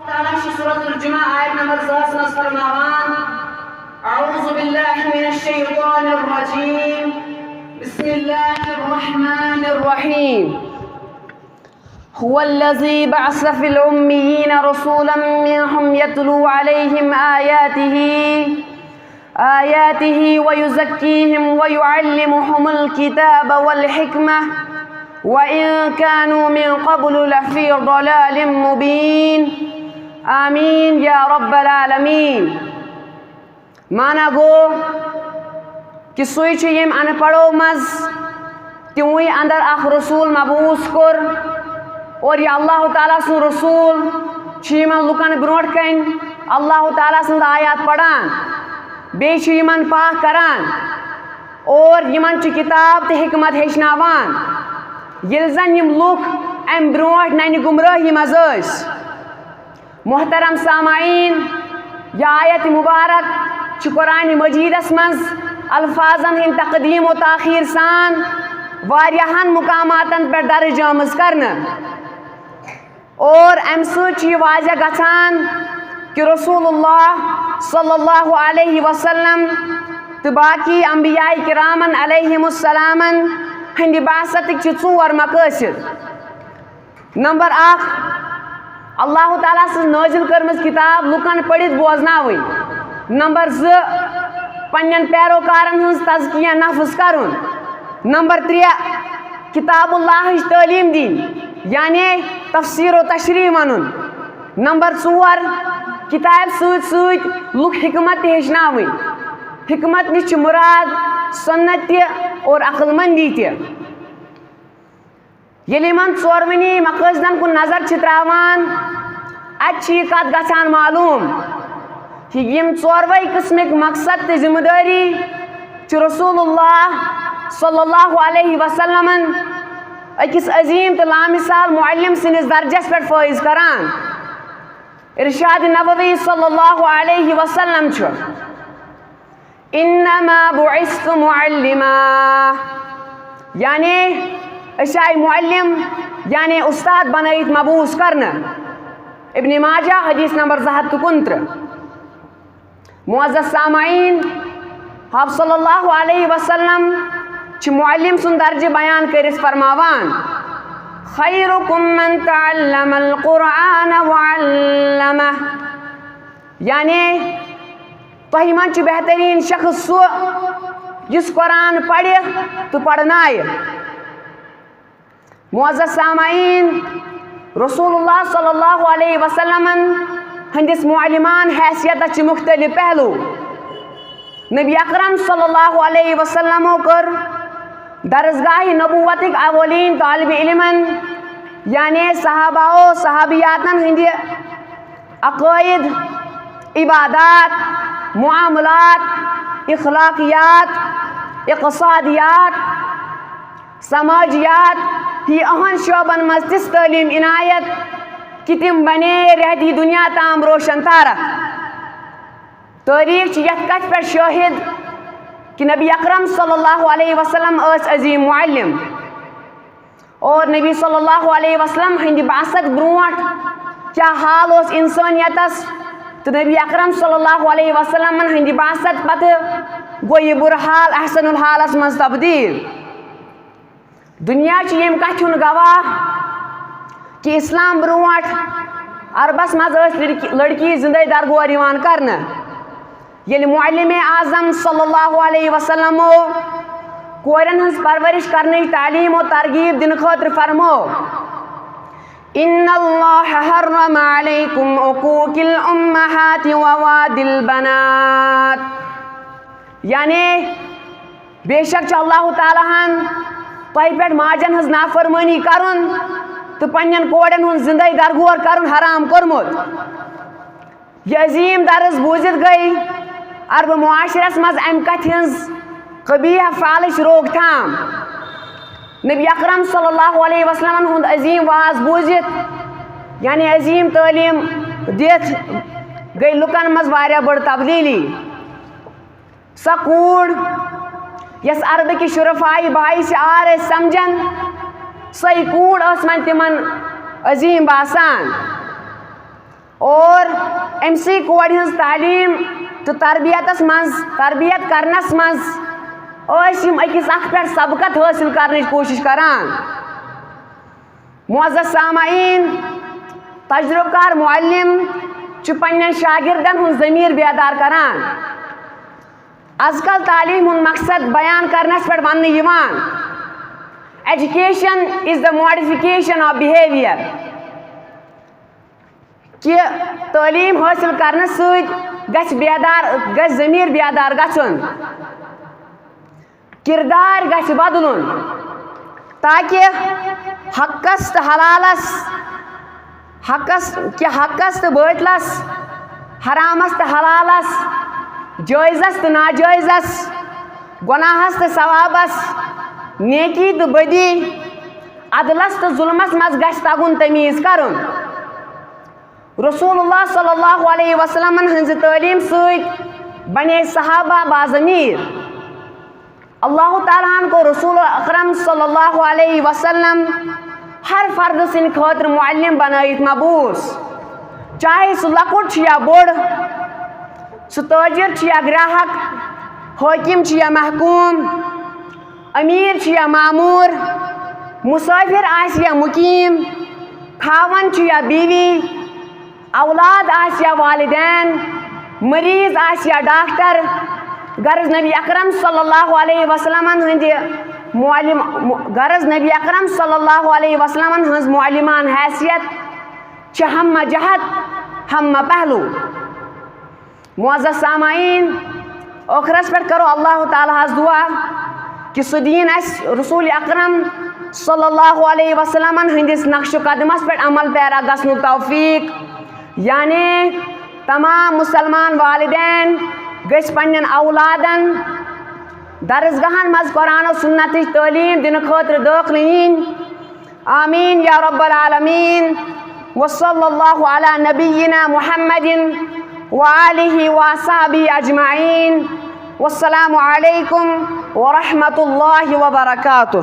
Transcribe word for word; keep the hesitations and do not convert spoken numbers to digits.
تعالیٰ چھُ سورۃ الجمعہ آیت نمبر زٕ ہَس منٛز فرماوان، اعوذ باللہ من الشیطان الرجیم، بسم اللہ الرحمن الرحیم۔ هو الذي بعث في الأميين رسولا منهم يتلو عليهم آياته آياته ويزكيهم ويعلمهم الكتاب والحكمة وإن كانوا من قبل لفي ضلال مبين۔ آمين يا رب العالمين۔ معنی گوٚو کہِ سُے چھُ ییٚمۍ اَن پَڑھو منٛز تِموٕے اندر اکھ رسول مبعوث کوٚر، اور یہِ اللہ تعالیٰ سُنٛد رسول چھُ یِمن لُکن برونٛٹھ کنہِ اللہ تعالیٰ سٕنٛز آیات پران، بیٚیہِ چھُ یِمن پاک کران، اور یِمن چھُ کتاب تہٕ حکمت ہیٚچھناوان۔ ییٚلہِ زن یِم لُکھ امہِ برونٛٹھ ننہِ گمرٲہی منٛز ٲسۍ۔ محترم سامعین، یہِ آیت مبارک چھِ قرآن مجیدس منٛز الفاظن ہٕنٛدۍ تقدیم و تاخیر سان واریاہن مقاماتن پٮ۪ٹھ درج آمٕژ کرنہٕ، اور امہِ سۭتۍ چھُ یہِ واضح گژھان کہِ رسول اللہ صلی اللہ علیہ وسلم تہٕ باقی انبیاء کرامن علیہم السلامن ہٕنٛدِ بعثتٕکۍ چھِ ژور مقٲصد۔ نمبر اکھ، اللہ تعالیٰ سٕنٛز نٲزِل کٔرمٕژ کِتاب لُکن پٔرِتھ بوزناوٕنۍ۔ نمبر زٕ، پننٮ۪ن پیروکارن ہٕنٛز تزکیہ نفس کرُن۔ نمبر ترٛےٚ، کتاب اللہٕچ تعلیٖم دِنۍ، یعنی تفسیر و تشریح ونُن۔ نمبر ژور، کتابہِ سۭتۍ سۭتۍ لُکھ حکمت تہِ ہیٚچھناوٕنۍ۔ حکمت نِش چھِ مراد سنت تہِ اور عقل مندی تہِ۔ ییٚلہِ یِمن ژورؤنی مقٲصدن کُن نظر چھِ تراوان، اتہِ چھِ یہِ کتھ گژھان معلوم کہِ یِم ژوروے قٕسمٕکۍ مقصد تہٕ ذمہٕ دٲری چھِ رسول اللہ صلی اللہ علیہ وسلمن أکِس عظیٖم تہٕ لامثال معلم سٕنٛدِس درجس پٮ۪ٹھ فٲیض کران۔ ارشاد نبوی صلی اللہ علیہ وسلم چھُ، انما بعثت معلما، یعنی أسۍ آیہِ معلم، یعنی استاد بنٲیِتھ مبعوث کرنہٕ۔ ابن ماجہ، حدیث نمبر زٕ ہتھ تہٕ کُنترٕہ۔ معزز سامعین، آپ صلی اللہ علیہ وسلم چھِ معلم سُنٛد درجہٕ بیان کٔرِتھ فرماوان، خیرکم من تعلم القرآن وعلمہ، یعنی تۄہہِ منٛز چھُ بہتریٖن شخص سُہ یُس قرآن پرِ تہٕ پرنایہِ۔ معزز سامعین، رسول اللہ صلی اللہ علیہ وسلمن ہٕنٛدِس معلمان حیثیتس چھِ مختلف پہلو۔ نبی اکرم صلی اللہ علیہ وسلمو کٔر درسگاہ نبوتٕکۍ اولین طالب علمن، یعنی صحابہ و صحابیاتن ہٕنٛدِ عقائد، عبادات، معاملات، اخلاقیات، اقتصادیات، سماجیات ہی اہن شعبن منٛز تِژھ تعلیٖم عنایت کہِ تِم بنے رہتی دنیا تام روشن تارک۔ تٲریٖخ چھِ یَتھ کَتھِ پٮ۪ٹھ شٲہِد کہِ نبی اکرم صلی اللہ علیہ وسلم ٲسۍ عظیٖم معلم، اور نبی صلی اللہ علیہ وسلم ہٕنٛدِ بعثت برونٛٹھ کیٛاہ حال اوس اِنسٲنیتَس، تہٕ نبی اکرم صلی اللہ علیہ وسلمن ہٕنٛدِ بعثت پتہٕ گوٚو یہِ بُرٕ حال احسن الحالَس منٛز تبدیٖل۔ دُنیا چھُ ییٚمہِ کَتھِ ہُنٛد گواہ کہِ اِسلام برونٛٹھ عربَس منٛز ٲسۍ لڑکی، لڑکی زِندَے درگور یِوان کرنہٕ۔ ییٚلہِ معلم اعظم صلی اللہ علیہ وسلمو کورٮ۪ن ہٕنٛز پرورش کرنٕچ تعلیٖم و ترغیب دِنہٕ خٲطرٕ فرمو، ان اللہ حرم علیکم عقوق الامہات وواد البنات، یعنی بے شک چھُ اللہ تعالیٰ ہن تۄہہِ پٮ۪ٹھ ماجن ہٕنٛز نافرمٲنی کرُن تہٕ پننٮ۪ن کورٮ۪ن ہُنٛد زِندَے درگور کرُن حرام کوٚرمُت۔ یہِ عظیٖم درس بوٗزِتھ گٔے عربہٕ معاشرس منٛز امہِ کتھِ ہٕنٛز قبیح فعلٕچ روک تھام۔ نبی اکرم صلی اللہ علیہ وسلمن ہُنٛد عظیٖم واز بوٗزِتھ، یعنی عظیٖم تعلیٖم دِتھ، گٔے لُکن منٛز واریاہ بٔڑ تبدیٖلی۔ سۄ کوٗر، یۄس عربٕکۍ شرفائی باعث عار ٲسۍ سمجھان، سۄے کوٗر ٲس وۄنۍ تِمن عظیٖم باسان۔ اور أمۍ سٕے کورِ ہٕنٛز تعلیٖم تہٕ تربیتس منٛز، تربیت کرنس منٛز ٲسۍ یِم أکِس اکھ پٮ۪ٹھ سبقت حٲصِل کرنٕچ کوٗشِش کران۔ معزز سامعیٖن، تجربہٕ کار معلم چھُ پننٮ۪ن شاگردن ہُنٛد ضمیٖر بیدار کران۔ از کل تعلیٖم ہُنٛد مقصد بیان کرنس پٮ۪ٹھ وننہٕ یِوان، Education is the modification of behavior۔ کہِ تعلیٖم حٲصِل کرنہٕ سۭتۍ گژھِ بیدار، گژھِ ضمیٖر بیدار گژھُن، کردار گژھِ بدلُن، تاکہِ حقس تہٕ حلالس، حقس، کہِ حقس تہٕ باطلس، حرامس تہٕ حلالس، جٲیزس تہٕ ناجٲیزس، گۄناہس تہٕ ثوابس، نیکی تہٕ بدی، عدلس تہٕ ظلمس منٛز گژھِ تگُن تمیٖز کرُن۔ رسول اللہ صلی اللہ علیہ وسلمن ہٕنٛزِ تعلیٖم سۭتۍ بنے صحابہ باضمیٖر۔ اللہ تعالیٰ ہن کوٚر رسول اکرم صلی اللہ علیہ وسلم ہر فرد سٕنٛدِ خٲطرٕ معلم بنٲیِتھ مبعوث، چاہے سُہ لۄکُٹ چھُ یا بوٚڑ، سُہ تٲجِر چھُ یا گراہک، حٲکِم چھُ یا محکوٗم، امیر چھُ یا مامور، مسافر آسہِ یا مقیٖم، خاوند چھُ یا بیوی، اولاد آسہِ یا والدین، مریض آسہِ یا ڈاکٹر، غرض نبی اکرم صلی اللہ علیہ وسلمن ہٕنٛدِ معلم، غرض نبی اکرم صلی اللہ علیہ وسلمن ہٕنٛز معلمان حیثیت چھِ ہمہ جہت، ہمہ پہلو۔ معزز سامعیٖن، ٲخرس پٮ۪ٹھ کرو اللہ تعالیٰ ہس دعا کہِ سُہ دِیِن اسہِ رسول اکرم صلی اللہ علیہ وسلمن ہٕنٛدِس نقش و قدمس پٮ۪ٹھ عمل پیرا گژھنُک توفیق۔ یعنی تمام مسلمان والدین گٔژھۍ پننٮ۪ن اولادن درسگاہن منٛز قرآن و سنتٕچ تعلیٖم دِنہٕ خٲطرٕ دٲخلہٕ یِنۍ۔ آمین یا رب العالمین۔ وصلی اللہ علی نبینا محمد وآلہ وصحبہ اجمعین۔ والسلام علیکم ورحمۃ اللہ وبرکاتہ۔